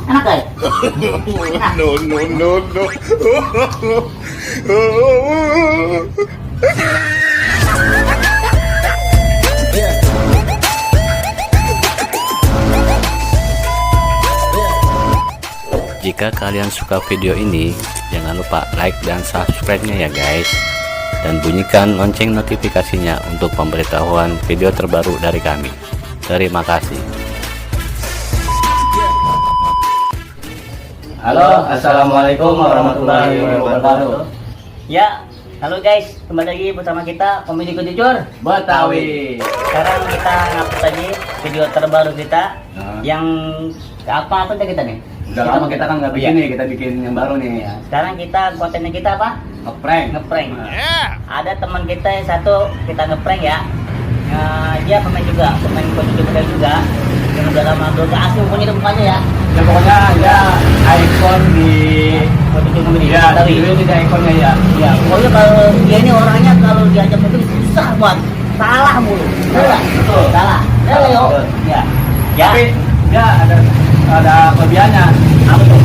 Enak guys. No, no, no, no. Jika kalian suka video ini, jangan lupa like dan subscribe-nya ya guys. Dan bunyikan lonceng notifikasinya untuk pemberitahuan video terbaru dari kami. Terima kasih. Halo, assalamualaikum warahmatullahi wabarakatuh. Ya, halo guys, kembali lagi bersama kita Komedi Jujur Betawi. Sekarang kita ngupload lagi video terbaru kita yang apa kita nih? Udah lama kita kan nggak bikin nih, kita bikin yang baru nih. Ya, sekarang kita kontennya kita apa? Ngeprank. Ada teman kita yang satu kita ngeprank ya. Dia pemain Komedi Jujur juga. Yang udah lama dulu asli punya mukanya ya. Ya pokoknya ya ikon di Komedi Jujur ya Betawi. ini dia ikonnya ya. Ya, pokoknya kalau dia ini orangnya kalau diajak itu susah buat salah mulu. Salah. Betul. Salah. Salah yo. Ya. Ya. Tapi dia ada kelebihannya. Apa tuh?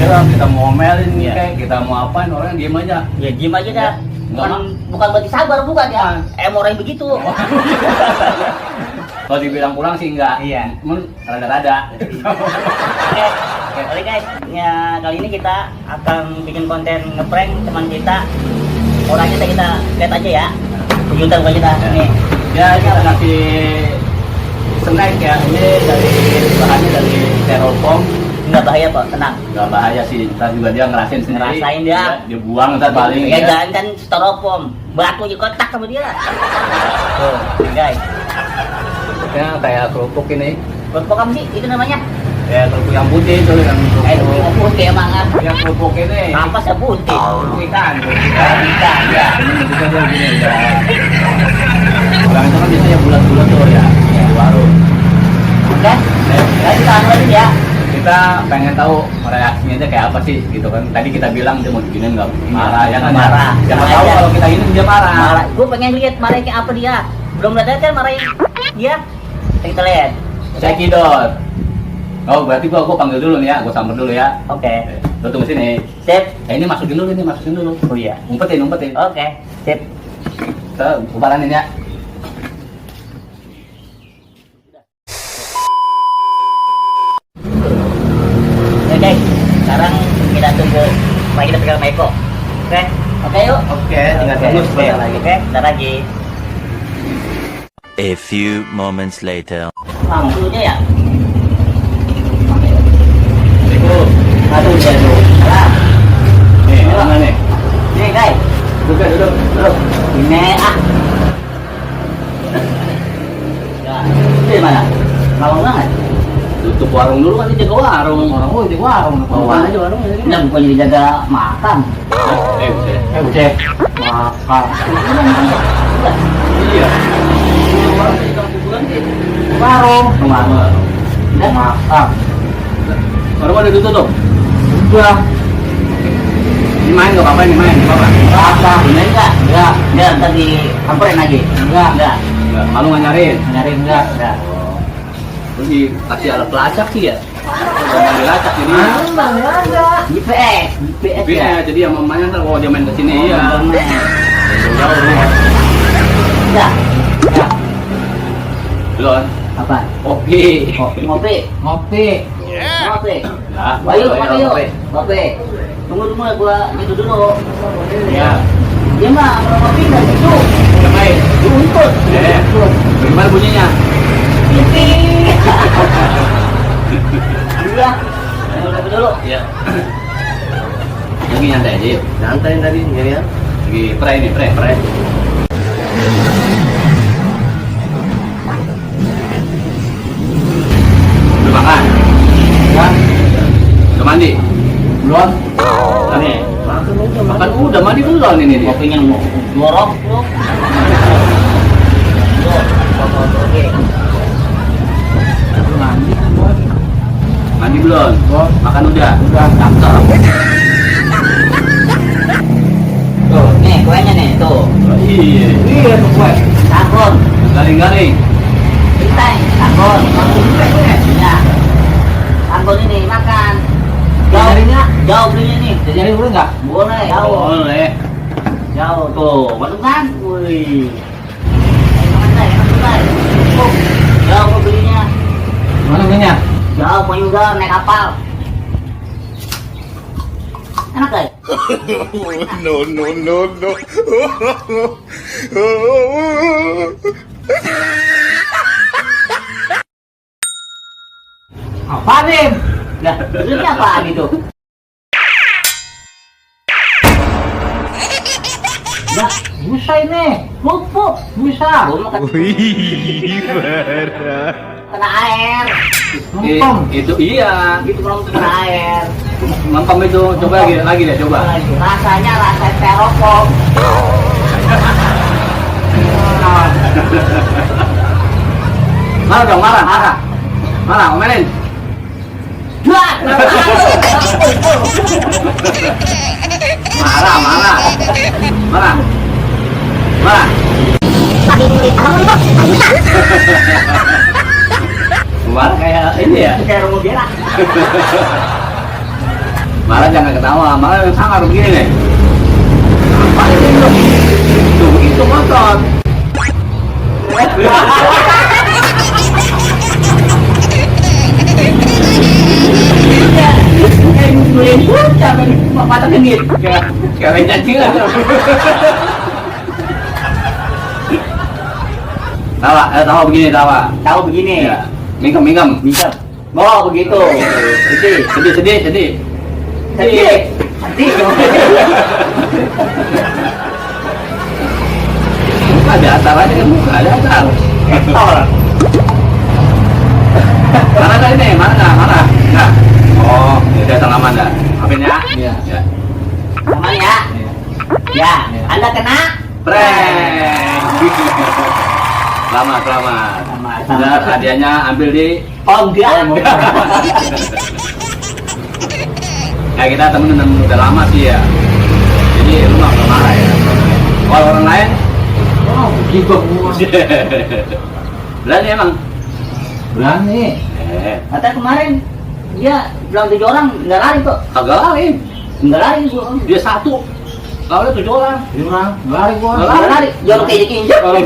Dia orang kita mau ngomelin Iya. kayak kita mau apain orang diem aja. Ya diem aja dah. Enggak, Bukan berarti sabar bukan ya. Orang yang begitu. Kalau dibilang pulang sih enggak. Iya. Cuman rada-rada. Oke guys, ya kali ini kita akan bikin konten ngeprank teman kita. Orangnya kita lihat aja ya. Kejutan buat kita ini. Ya kita kasih snack ya. Ini bahannya dari styrofoam. Enggak bahaya kok, tenang. Nggak bahaya sih, ntar juga dia ngerasain sendiri. Ngerasain dia. Dia buang ntar paling. Ya jangan kan styrofoam, batu di kotak sama dia. Tuh, guys. Ya kayak kerupuk ini. Kerupuk apa sih? Itu namanya? Ya kerupuk yang putih itu yang Kerupuk putih emang kan? yang kerupuk ini. Apa sih putih? Ikan. Ikan. Ya, ini juga dia begini ya. Orang itu kan biasanya bulat-bulat tuh ya, di warung. Oke? Ya kita ambilin ya. Kita pengen tahu reaksinya dia kayak apa sih gitu kan. Tadi kita bilang dia mau diginin nggak marah ya kan. Marah. Siapa Marah tahu aja. kalau kita ini dia marah. Marah. Gue pengen lihat marahnya kayak apa dia. Belum lihat kan marahin dia. Kita lihat. Cekidot. Oh berarti gua panggil dulu nih ya, gua samper dulu ya. Oke. Lu tunggu sini. Sip. Ini masukin dulu. Oh iya. Umpetin. Oke. Sip. Kita balanin ya. Oke guys. Sekarang kita tunggu. Mari kita pegang Maiko. Oke. Oke yuk. Oke, tinggal tunggu sebentar lagi. Oke. Bentar lagi. A few moments later. Lampunya ya. Aduh, jatuh. Salah. Nih, mana nih? Nih guys. Duduk. Ini Ya. Ini mana? Lama banget. Tutup warung dulu kan dia jaga warung. Jaga warung. Bawaan aja warung. Ini bukan jadi jaga makan. Udah. Makan. Iya. Orang kita kuburan sih. Warung. Warung. Dan Makan. Warung ada ditutup. udah. Ini main tuh kapan? Apa? Ini enggak? Enggak, ntar disamperin lagi. Enggak. Malu nggak nyariin? Nyariin enggak? Terus dikasih alat pelacak sih ya. Jangan dilacak jadi. GPS Iya, jadi yang mamanya ntar kalau dia main kesini iya. Jauh rumah. Ya. Belum. Apa? Kopi. Ngopi. Nah, Ayo, ngopi. Tunggu gua gitu dulu. Ya. Dia mah kalau ngopi enggak gitu. Yang lain. Diuntut. Gimana bunyinya? Pipi. Udah. Ngopi dulu. Iya. Lagi nyantai aja yuk. Nyantai tadi ya. Lagi pray. Udah makan? Ya. Udah mandi? Belum. Nih. Makan udah mandi belum ini dia? Kopinya mau jorok lu. Mandi belum? Makan udah? Cakep. Tuh, nih kuenya nih, tuh. Iya tuh kue. handphone ini, makan. Jauh, Nyarinya? jauh belinya nih. Jadi boleh nggak? Boleh, jauh. Boleh. Jauh tuh, mantap kan? Wih. Enak juga. Jauh mau belinya. Mana belinya? Jauh mau juga naik kapal. Enak gak? No, no, no, no. Apa nih? Nah, maksudnya apaan itu? Nah, busa ini. Pupuk. Busa. Gua mau kena air. Numpang. Itu iya. Gitu kalau kena air. Mampam itu. Coba lagi deh, coba. Rasanya rasa styrofoam. Marah dong, marah. Marah, omelin. Wah, Marah. Marah kayak ini ya. kayak rumah berak. Marah jangan ketawa, marah yang sangar begini nih. Apa ini tuh? Tuh begitu motor. Kayak ngumpulin bocah, mata genit. Kayak cacing lah. Tawa begini tawa. Tahu begini. Ya. Mingkem. Bisa. Oh, begitu. Sedih. Sedih. Sedih. Muka datar aja kan, muka datar. Ketol. Mana kali nih? Mana? Nah. Oh, ya udah salaman dah. Maafin ya. Iya. Ya. Aman ya? Ya, Anda kena? Prank. Selamat. Selamat. Udah hadiahnya ambil di. Oh, enggak. Ya kita temen udah lama sih ya. Jadi lu nggak marah ya. Kalau orang lain, Oh, begitu. berani emang. Berani. Katanya kemarin dia bilang 7 orang nggak lari kok. Kagak lari. Nggak lari gua. Dia satu. Kalau 7 orang. Jurang. Lari gua. Nggak Nggak lari. Jorok kayak injek. Kalau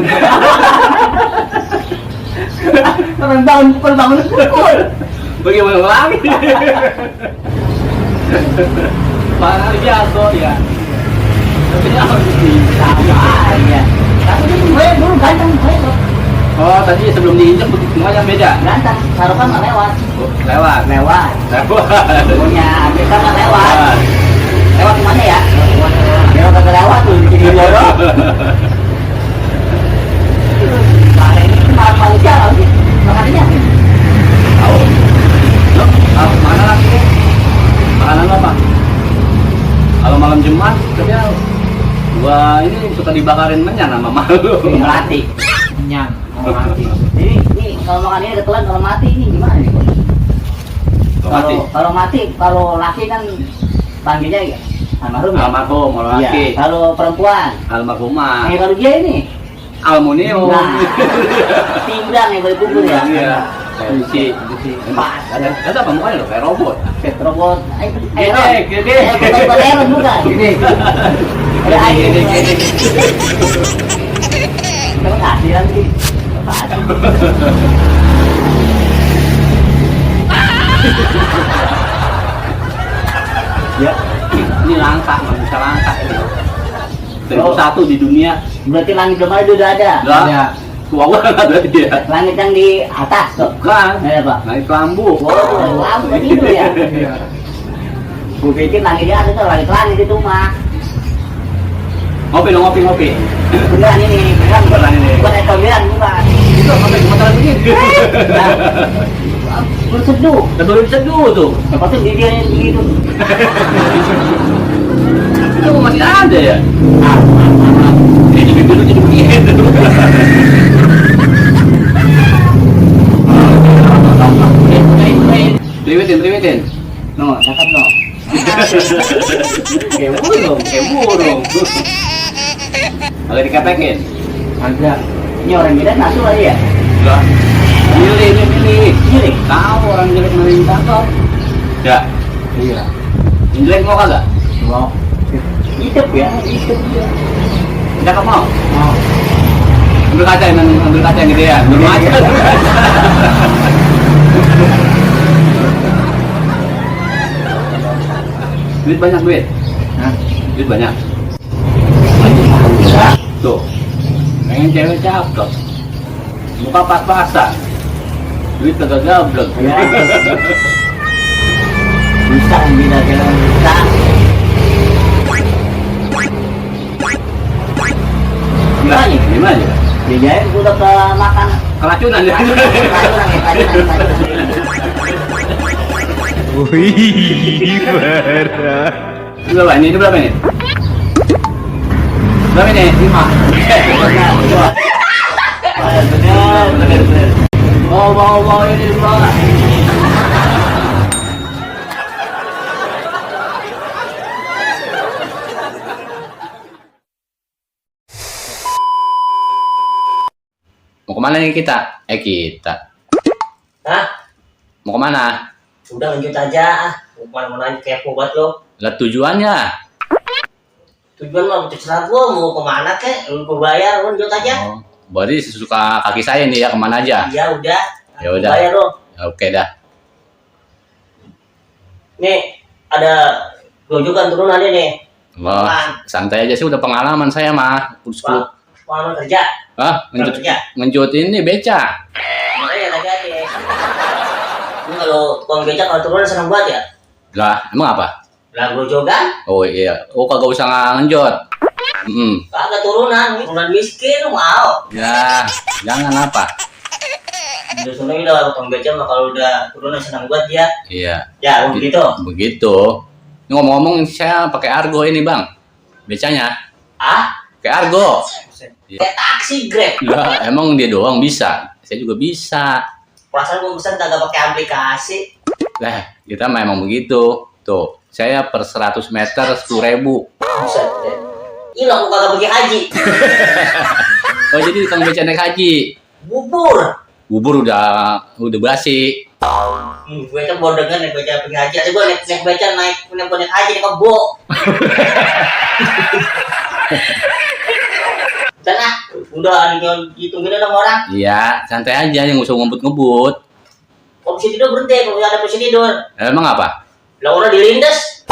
Kalau bangun pukul. bagaimana lari? Parah jatuh ya. Tapi harus bisa. Iya. Tapi dia gue dulu ganteng gue kok. Oh tadi sebelum diinjak semuanya beda. Ganteng. Sarukan nggak lewat. Lewat. Punya Amerika nggak lewat. Lewat kemana ya? Dia kagak lewat tuh di sini bodoh. Mana ini malam manusia loh sih. Makanannya. Tahu. Lo, mana lagi? Makanan lo apa? Kalau malam Jumat, kerja gua ini suka dibakarin menyan sama malu. Mati. Kenyang. Mau mati. Ini kalau makan ini ketelan kalau mati ini gimana nih? Kalau mati, kalau laki kan panggilnya ya almarhum. Ya? Almarhum, kalau Iya. laki. Kalau perempuan, Almarhumah. kalau dia ini Aluminium. nah, pinggang yang boleh kubur ya. Iya. Besi. Pas. Ada apa mukanya lo kayak robot? Robot. Gede. Bukan Eron bukan. Ini. Ada air. Gede. Terima kasih lagi. Kasih. Ya, ini langka, nggak bisa langka ini. Oh. Satu di dunia. Berarti langit belum ada udah ada. Enggak. Ada. Tua ada dia. Langit yang di atas tuh. Bukan. Ada apa? Langit kelambu. Oh, lampu gitu ya. Iya. Gue pikir langitnya ada tuh langit itu mah. Ngopi dong, ngopi. Beneran ini, Beneran ini. Bukan ekonomian bukan. Itu sampai kemataran begini. Berseduh. Seduh tuh. Lepas itu dia yang begitu. Itu masih ada ya. Ini dulu jadi begini. Riwetin. No, cakep no. Kayak burung. Agak dikepekin. Ada. Ini orang gila nasu kali ya? Enggak. Milih. Gila. Tahu orang jelek milih cakep. Ya. Iya. Injek mau kagak? Mau. Hidup ya, hidup ya. Tidak mau. Mau. Ambil kaca yang gede ya. Belum aja. Duit banyak duit. Hah? Duit banyak. Alhamdulillah. Tuh. Pengen cewek cakep. Muka pas-pasan. Duit kagak gablek. Ya. Bisa bina jalan bisa. Gimana aja? Dijain gua udah ke makan. Keracunan ya. Wih, parah. Berapa ini? Itu berapa ini? Berapa ini? 5. Bener. Bawa ini dibawa. Mau kemana nih kita? Kita. Hah? Mau kemana? Udah lanjut aja ah. Mau nanya kepo buat lo. Lihat tujuannya. Tujuan mah terserah gua mau kemana kek. Lu gua bayar, lu lanjut aja. Oh, berarti sesuka kaki saya nih ya, kemana aja? Iya udah. Ya udah. Bayar lo. Oke dah. Nih ada gojokan turunannya nih. Wah, santai aja sih, udah pengalaman saya mah. Pengalaman kerja. Hah? Ngenjut ini beca. Makanya hati-hati. Ini kalau tukang becak kalau turunan senang banget ya. Lah, emang apa? Lah gojokan. Oh iya. Oh, kagak usah ngenjot. Kagak turunan miskin mau. Ya, jangan apa. Biasanya udah tukang becak mah kalau udah turunan senang banget dia. Iya. Ya, begitu. Begitu. Ini ngomong-ngomong saya pakai argo ini, Bang. Becanya. Ah? Pakai argo. Kayak taksi Grab. Lah, emang dia doang bisa. Saya juga bisa. Perasaan gua pesan kagak pakai aplikasi. Lah, kita memang begitu. Tuh, saya per 100 meter 10.000. Buset deh. Ih, lo kagak pergi haji. Oh, jadi tukang beca naik haji. Bubur Udah basi. Gue kan baru denger naik beca pergi haji. Ada gue naik beca naik haji naik kebo. Sana, udah ditungguin sama orang. Iya, santai aja, yang usah ngebut-ngebut. Kalau bisa tidur berhenti, kalau ada bisa tidur. Emang apa? Lah orang dilindas.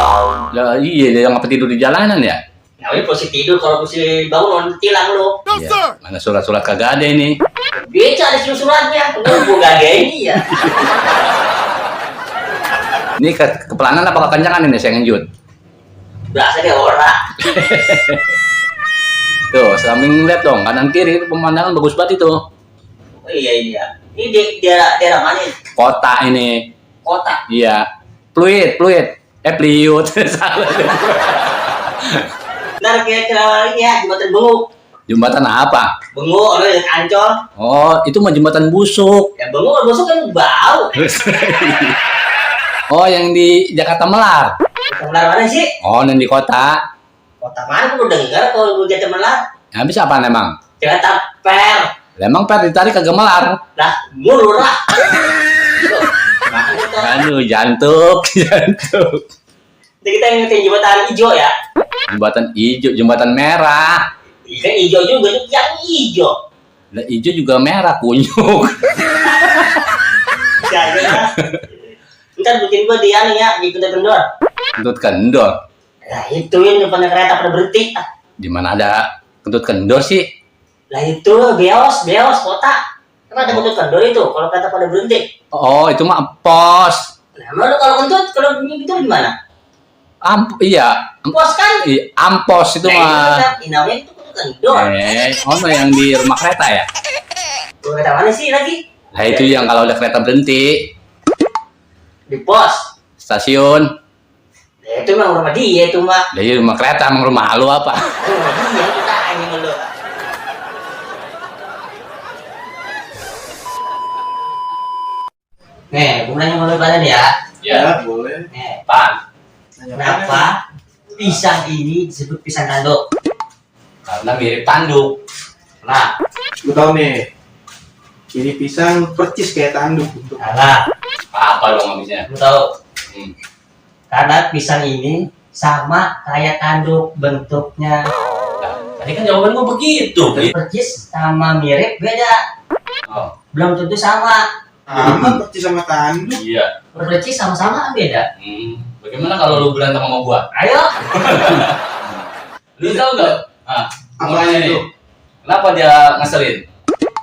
Lah iya, dia ngapa tidur di jalanan ya? Nah, ini posisi tidur, kalau posisi bangun tilang lo. Iya. Mana surat-surat kagak ada ini. Beca ada suratnya. Gue gak ada ini ya. Ini kepelanan apa kekencangan ini saya ngenjut? Berasa dia orang. Tuh, samping lihat dong, kanan kiri itu pemandangan bagus banget itu. Oh iya. Ini di daerah mana ini? Kota ini. Kota. Iya. Pluit. Pliut. Salah. Ntar kira-kira ini ya, jembatan Bengu. Jembatan apa? Bengu, orang yang Ancol. Oh, itu mah jembatan busuk. Ya Bengu, busuk kan bau. Oh, yang di Jakarta Melar. Melar mana sih? Oh, yang di kota. Kota mana gue dengar kalau gue jadi melar? Habis apa emang? Jakarta Per. Emang per ditarik kagak melar. Lah, murah. Mana itu? Aduh, jantung. Jadi kita ingetin jembatan hijau ya. Jembatan hijau, jembatan merah. Iya kan hijau juga, yang hijau. Lah hijau juga merah kunyuk. Jadi ntar bikin gue dia nih ya, di Kota Kendor. Kentut kendor. Nah itu yang depannya kereta pada berhenti. Di mana ada kentut kendor sih? Lah itu beos kota. Kan ada kentut kendor itu kalau kereta pada berhenti. Oh, itu mah pos. Nah, lu kalau kentut kalau bunyi gitu di mana? Iya. Pos kan? Ampos itu mah. Ini namanya itu kentut kendor. Oh, yang di rumah kereta ya? Kereta mana sih lagi? Nah, itu yang kalau ada kereta berhenti. Di pos. Stasiun. Ya, itu memang rumah dia itu mah. Lah iya rumah kereta, emang rumah lu apa? Rumah dia kita ini dulu. Nih, gue nanya sama lu pada nih ya. Ya, boleh. Nih, Pak. kenapa pisang ini disebut pisang tanduk? Karena mirip tanduk. Nah, Gue tahu nih. Ini pisang percis kayak tanduk. salah. Apa dong habisnya? Lu tahu? Karena pisang ini sama kayak tanduk bentuknya. Tadi kan jawaban gua begitu. Percis sama mirip beda. Oh. Belum tentu sama. Sama percis sama tanduk. Iya. Percis sama-sama kan beda. Bagaimana kalau lu berantem sama gua? Ayo. Lu tahu nggak? Apa Mulai itu? nih. Kenapa dia ngeselin?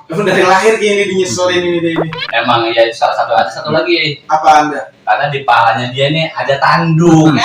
Emang dari lahir gini dinyeselin ini deh ini. Emang ya salah satu, ada satu lagi. Apa Anda? Karena di palanya dia nih ada tanduk.